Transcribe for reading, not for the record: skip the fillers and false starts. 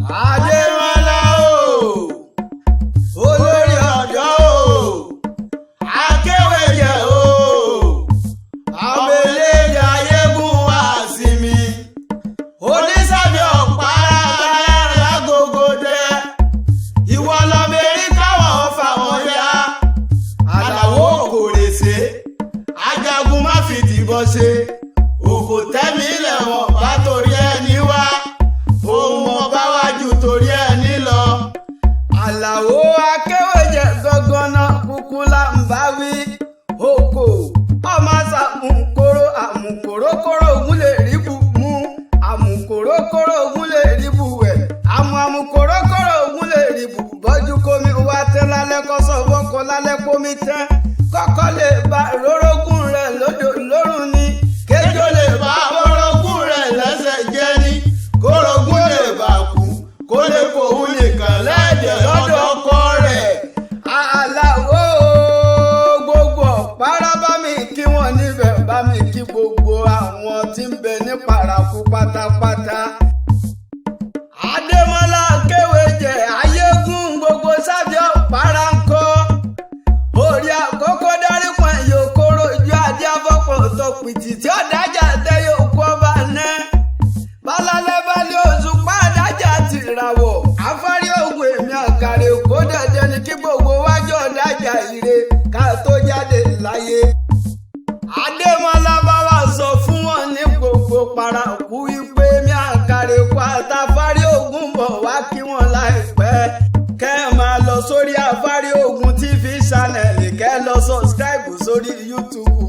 Adémọ́lá o, olórí ọ̀dọ́ o, akéwèjẹ o, ọmọ eléyìí ayégún wá sí mi, onísàbí ọ̀pára lágogo dẹ, ìwọ lọmọ erin káwọn fáwọn ya, àlàó kòrèsè, ajagun má fi tìbọn ṣe, òkò tẹ́mi lẹ̀wọ̀n bá torí ẹni wá, ohun ọba wájú torí ẹni lọ. Àlàó akéwèjẹ gangan náà kúkú là ń bá wí. Oko ọmọ sàmùkòrò àmùkòrókòrò ògùn lè rí bù mú, àmùkòrókòrò ògùn lè rí bù wẹ̀, àmù àmùkòrókòrò ògùn lè rí bù bọ́jú kómi wá tẹ́ lálẹ́ kọ́sọ̀ fọ́kọ lálẹ́ kómi tẹ́ kọ́kọ́ lè bá rórógùn rẹ̀ lódò lórùn ni. Kéjó lè bá orogún rẹ̀ lẹ́sẹ̀ jẹ́ ní, kórogún lè bá kú, kó lè fòun nìkan lẹ́jẹ̀ lọ́dọ̀ ọkọ rẹ̀. Àlàó gbogbo ọ̀pára bá mi kí wọ́n níbẹ̀, bá mi kí gbogbo àwọn tí ń bẹ ní paraku pátápátá. Adémọ́lá kéwéjẹ ayégún gbogbo sábẹ́ ọ̀pára ń kọ́. Orí àkókò dárí pọ̀n yòókòrò ojú adé afọ́pọ̀ tó pìtì tí ó dájà tẹ yòókù ọba náà. Balálẹ́ balẹ̀ oṣù pàdájà ti ràwọ̀. Afárí ogun èmi àkàrè kó dandan ni kí gbogbo wájú ọ̀dájà ire ká tó jáde láyé. Adémọ́lá bá wa sọ fún wọn ní gbogbo paraku wípé mi àkàrè kó àtàfárí ogun bọ̀ wá kí wọ́n láìpẹ́. Kẹ́ ẹ máa lọ sórí Afárí Ogun TV channel, kẹ́ ẹ lọ subscribe sórí YouTube.